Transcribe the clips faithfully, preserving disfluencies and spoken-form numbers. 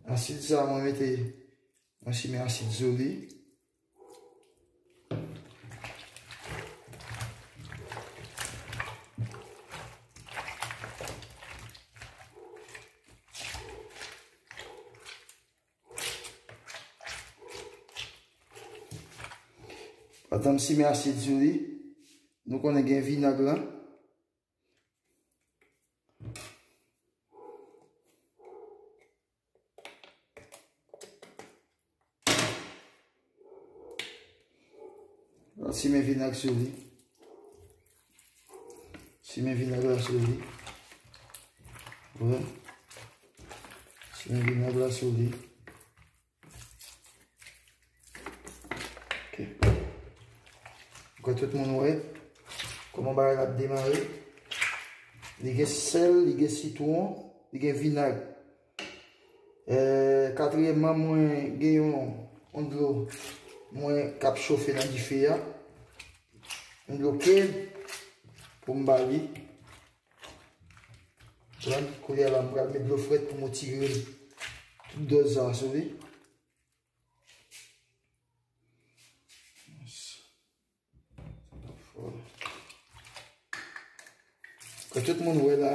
Asid sa, mwen mete, mwen simen asid sou li. Pandan m simen asid sou li, nou konnen gen vinag la. Simen vinag sou li. Simen vinag la sou li. Wè. Simen vinag la sou li. Ok. Kwè tout moun wè kòman bagay la ap demare. Li gen sèl, li gen sitwon, li gen vinag. Eh, katriyèmman, mwen gen yon, yon dlo mwen k ap chofe nan dife a. Yon dlo kèd pou m ba li. Kounye a la, m pral met dlo frèt pou m retire tout dòz sa sou li. Ke tout moun wè la.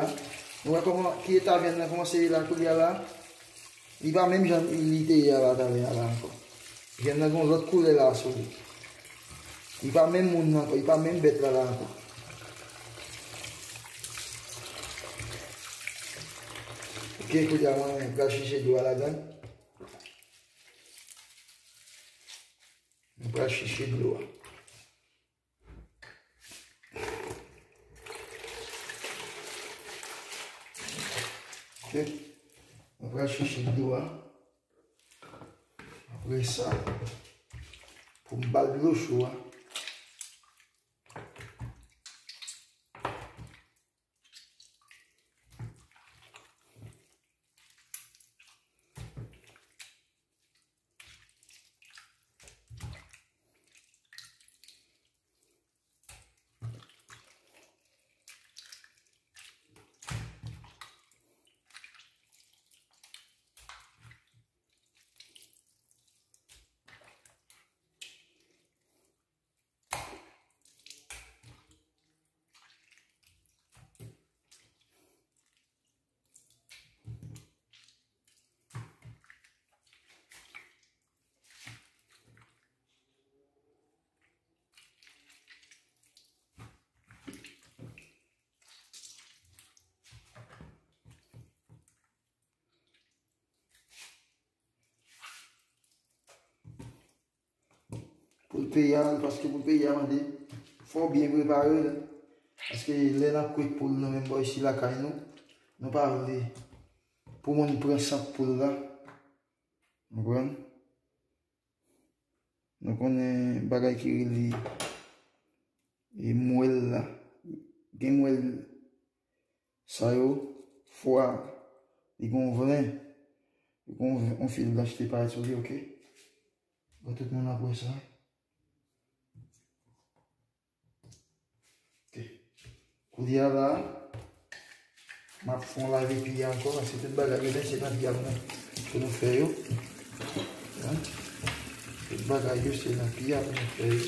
Nou wè kòman ki eta vyann nan kòmanse ye la kounye a la. Li pa menm jan li te ye a la talè a la ankò. Vyann nan gen yon lòt koulè la sou li. Li pa menm moun nan ankò, li pa menm bèt la la ankò. Ok, kounye a mwen pral chèche dlo a ladan. Mwen pral chèche dlo a. Ok. Mwen pral chèche dlo a. Apre sa, pou m ba l dlo cho a. Poul peyi a, paske poul peyi a mande fò w byen prepare l. Paske lè n ap kwit poul nou menm bò isi lakay nou, nou pa vle pou moun pran sant poul la. Ou konprann? Nou konnen bagay ki rele e mwèl la. Gen mwèl sa yo, fwa, li gon vlen, li gon yon fil blanch te parèt sou li, ok? Bon, tout moun ap wè sa. Ok. Kounye a la, m ap fè yon lave pye ankò, paske tout bagay yo, se nan pye a pou nou, pou nou fè yo. Hein? Tout bagay yo, se nan pye a pou nou fè yo.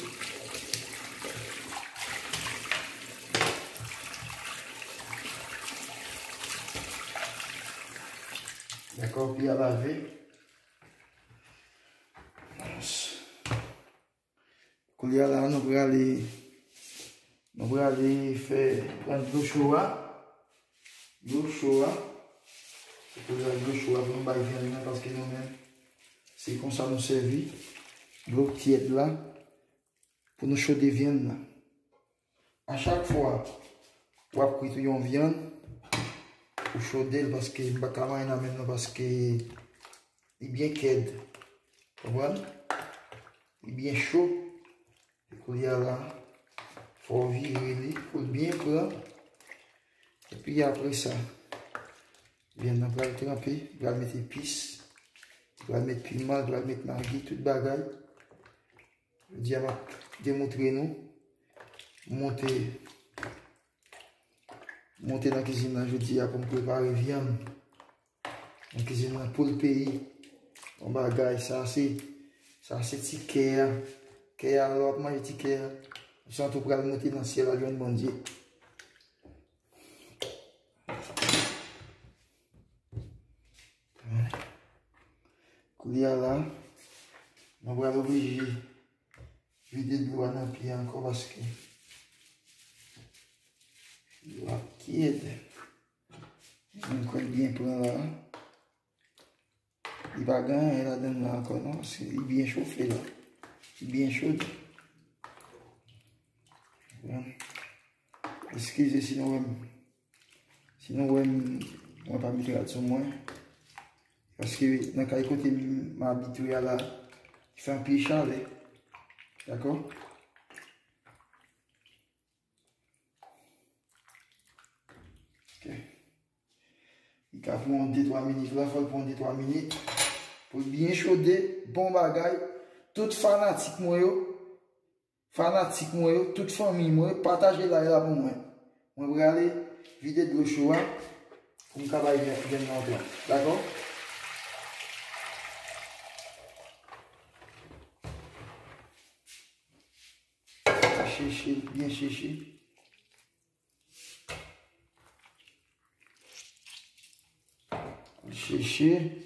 Dakò, pye a lave. Kounye a la, nou prale, nou prale fè, pran dlo cho a. Dlo cho a. Kounye a, dlo cho a pou nou bay vyann nan, paske nou menm, se konsa nou sèvi dlo tyèd la pou nou chode vyann nan. A chak fwa w ap kwit yon vyann, ou chode l paske m pa ka manyen nan men m nan paske li byen kèd. Konprann? Li byen cho. E kounye a la, fò w vire li pou l byen pran. Epi apre sa, vyann nan pral tranpe, pral met epis, pral met piman, pral met magi, tout bagay. Jodi a m ap demontre nou monte, monte nan kizin nan jodi a pou m prepare vyann nan kizin nan poul peyi. Bon bagay, sa se, sa se ti kè a. Kè a, lè w ap manje ti kè a, ou santi w pral monte nan syèl al jwenn Bondye. Kounye a la, nou pral oblije vide dlo a nan pye ankò paske dlo a ap kiyèt. Mwen kwè l byen pran la. Li pa gen anyen ladan l la ankò non, paske li byen chofe la. Li byen cho. Eskize si nou wè m, si nou wè m, mwen pa met rad sou mwen. Paske nan kay kote m abitye a la, li fè anpil chalè. Dakò? Ok. Li ka pran de twa minit la, fò l pran de twa minit pou l byen chode, bon bagay. Tout fanatik mwen yo, fanatik mwen yo, tout fanmi mwen yo, pataje live la pou mwen. Mwen prale vide dlo cho a pou m ka bay vyann nan yon pla. Dakò? Cheche, byen cheche. Cheche.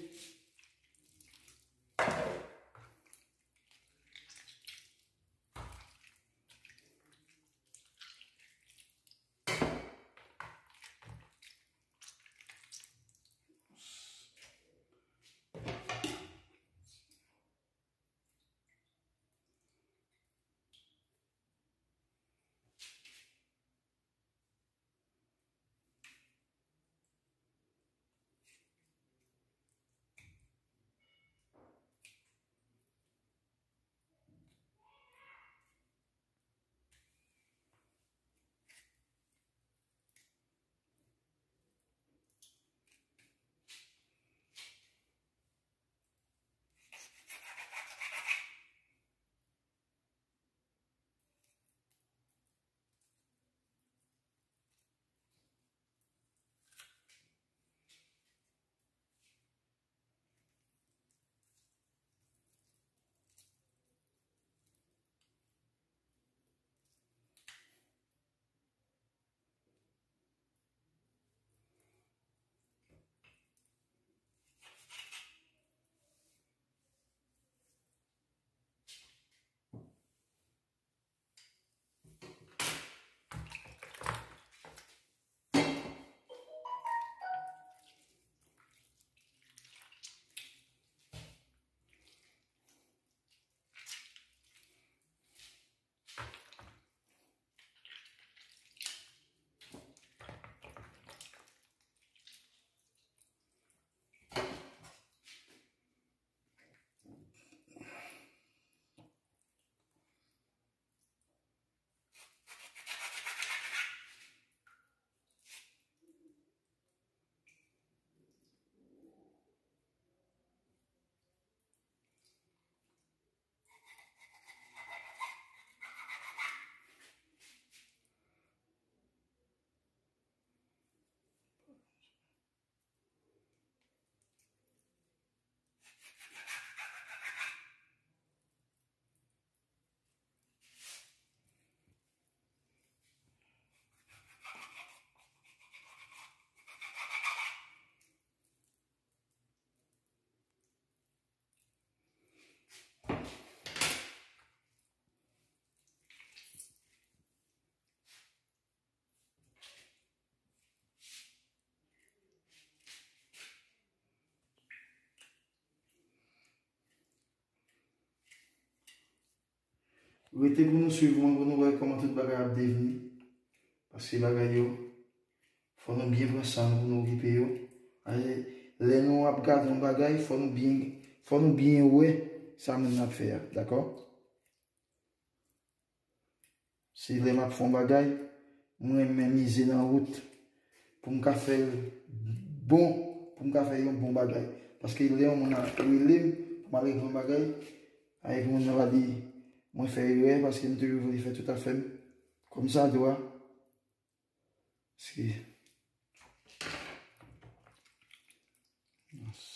Rete pou nou swiv mwen, pou nou wè kòman tout bagay ap devni. Paske bagay yo, fò nou byen pran san nou pou nou okipe yo. Lè nou ap gade yon bagay, fò nou byen, fò nou byen wè sa moun nan ap fè a, dakò? Se lè m ap fè yon bagay, mwen renmen mize nan wout pou m ka fè l bon, pou m ka fè yon bon bagay. Paske lè yon moun ap rele m pou m al regle yon bagay, avèk moun nan va di mwen fè erè paske m toujou vle fè tout afè m kòmsadwa. Si. Yes.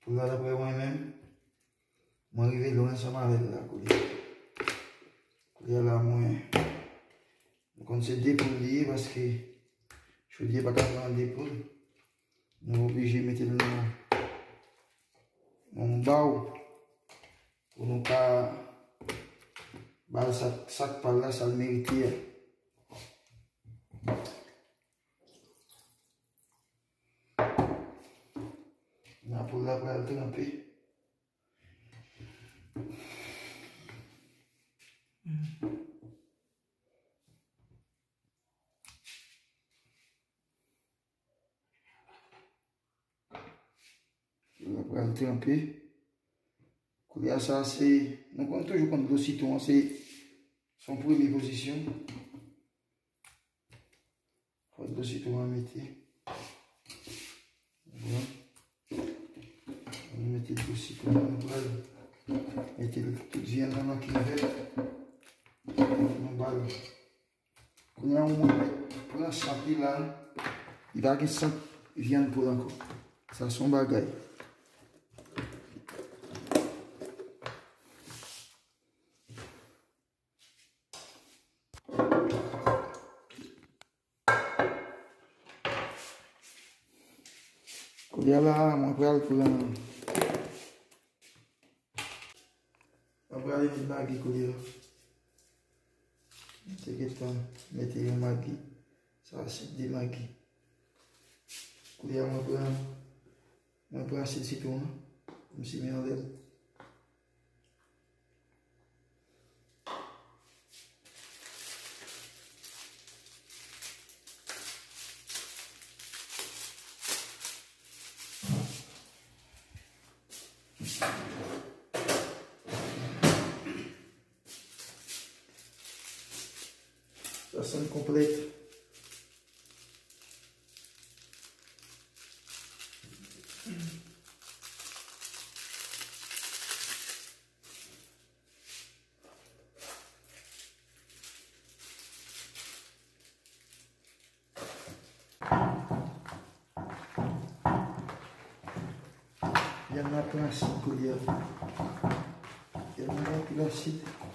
Poul la, daprè mwen menm, mwen rive lwen ansanm avè l la koulye. Koulye a la, mwen, mwen konn se de poul li ye, paske chodyè pa ka pran de poul. Nou oblije mete l nan, nan yon baw pou nou ka ba l sa, sa k pa l la, sa l merite a. Nan poul la pral tranpe. Poul la pral tranpe. Koulye a sa, se, nou konn toujou konn dlo sitwon an, se, se yon premye pozisyon. Fò dlo sitwon an mete. Bon. Nou mete dlo sitwon an, nou pral mete tout vyann nan nan kivèt. Nou ba l. Kounye a, mwen mèt pran sant li la. Li pa gen sant vyann poul ankò. Sa se yon bagay. Kounye a la, mwen pral pran, mwen pral met magi kounye a. Mwen te gentan mete yon magi. Sa a se de magi. Kounye a, mwen pran, mwen pran sid sitwon an, m simen anlè l. Sa sann konplèt. Vyann nan pran asid koulye a. Vyann nan anpil asid.